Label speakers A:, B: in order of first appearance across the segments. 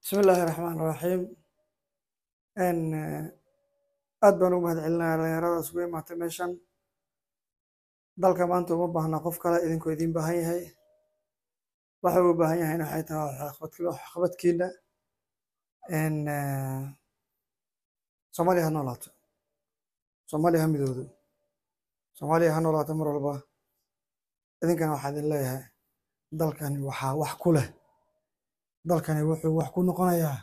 A: Bismillaahi raxmaani raxiim. Aad baan ugu mahad celinayaa dhalinyarada isugu imaatay meeshan. Dalka maanta uma baahna qof kale, idinkoo idiin baahan yahay. Waxa uu u baahan yahayna waxay tahay waxqabadkiina. Soomaaliya ha noolaato, Soomaaliya ha midowdo, Soomaaliya ha noolaato mar walba. Idinkana waxaa idin leeyahay, dalkani waxaa wax ku leh, dalkani wuxuu wax ku noqonayaa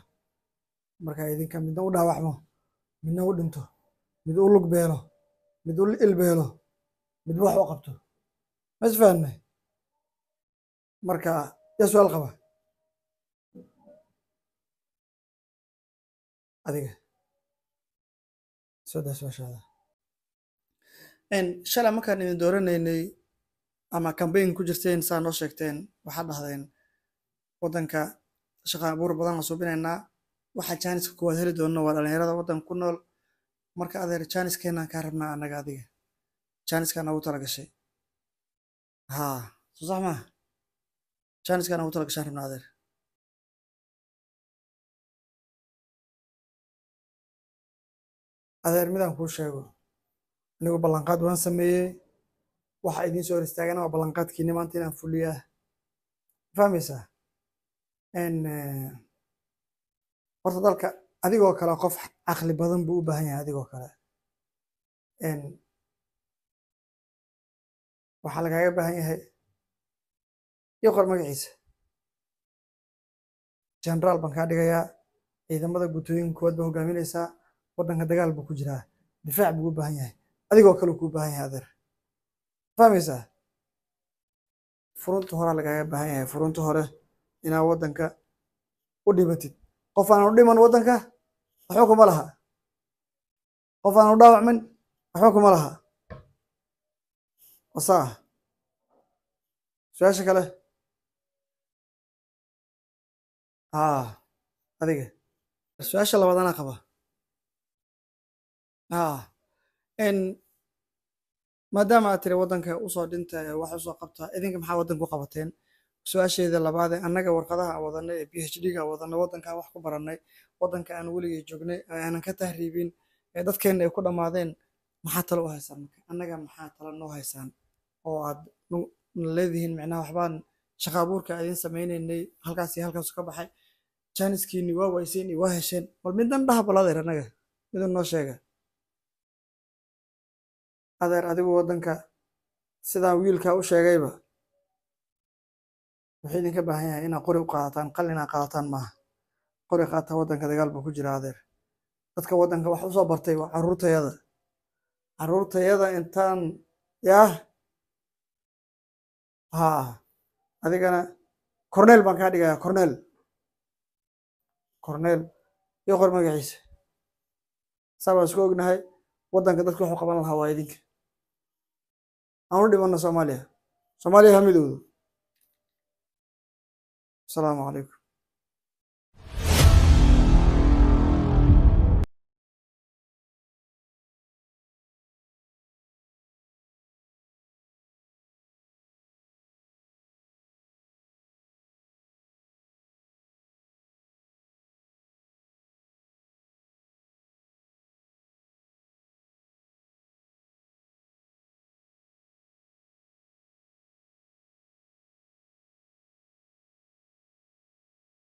A: marka idinka midna u dhaawacmo, midna u dhinto, mid u lug beelo, mid u ilbeelo, mid wax u qabto. Ma isfahanay? Marka yaa su-aal qaba? Adiga soo daa su-aashaada. Shalay markaan idin dooranaynay ama campaign ku jirteen, saa noo sheegteen, waxaad dhahdeen waddanka shaqa abuur badan la suubinaynaa, waxa jaaniska kuwaad heli doono waa dhalinyarada waddanka ku nool. Marka adeer, jaaniskeenaan kaa rabnaa annaga, adiga jaaniskaa noogu tala gashay. Haa, soo sax maaha? Jaaniskaa noogu tala gashaan rabnaa, adeer. Adeer, midaan kuu sheego, anigu ballanqaad waan sameeyey, waxa idiin soo hor istaagana waa ballanqaadkiini maanta inaan fuliyaa. Fahmaysaa? Horta dalka adigoo kale qof caqli badan buu u baahan yahay. Adigoo kale waxaa lagaaga baahan yahay, ii qor magaciisa, generaal baan kaa dhigayaa. Ciidamada guutooyinka koowaad baa hogaaminaysaa. Waddanka dagaal buu ku jiraa, difaac buu u baahan yahay, adigoo kale kuu baahan yahay, adeer. Fahmaysaa? Furunta horaa lagaaga baahan yahay, furunta hore inaad waddanka u dhimatid. Qof aan u dhiman waddanka waxba kuma laha, qof aan u dhaawacmin waxba kuma laha. Wasaa ah. Su-aasha kale? Haa, adiga. Su-aasha labaad anaa qaba. Haa, maadaama aad tiri waddanka usoo dhinta ee wax usoo qabta, idinka maxaa waddanka u qabateen? Su-aasheeda labaad ee annaga warqadaha aan wadanay ee PhD-ga aan wadanay, waddankaan wax ku baranay, waddanka aan weligay joognay ee aanan ka tahriibin ee dadkeenna ay ku dhammaadeen, maxaa talo u haysaan? Marka annaga maxaa talo noo haysaan oo aad leedihiin? Micnaha waxbaan shaqa abuurka idin sameynaynay, halkaas iyo halkaasu ka baxay, jaaniskiini waa wayseen iyo waa hesheen. Bal midan dhaha, bal adeer, annaga midan noo sheega. Adeer, adigu waddanka sidaan wiilkaa u sheegayba wuxuu idinka baahan yahay inaad qori u qaadataan, qalin inaad qaadataan maaha, qori qaata. Waddanka dagaal buu ku jira, adeer. Dadka waddanka wax usoo bartay waa carruurtayada, carruurtayada intaan yaah. Haa, adigana corneel baan kaa dhigayaa, corneel, corneel. Ii qor magaciisa. Saa baan isku ognahay, waddanka dadka waxu qaban lahaa waa idinka. Aan u dhimanno Soomaaliya, Soomaaliya ha midowdo. Asalaamu calaykum.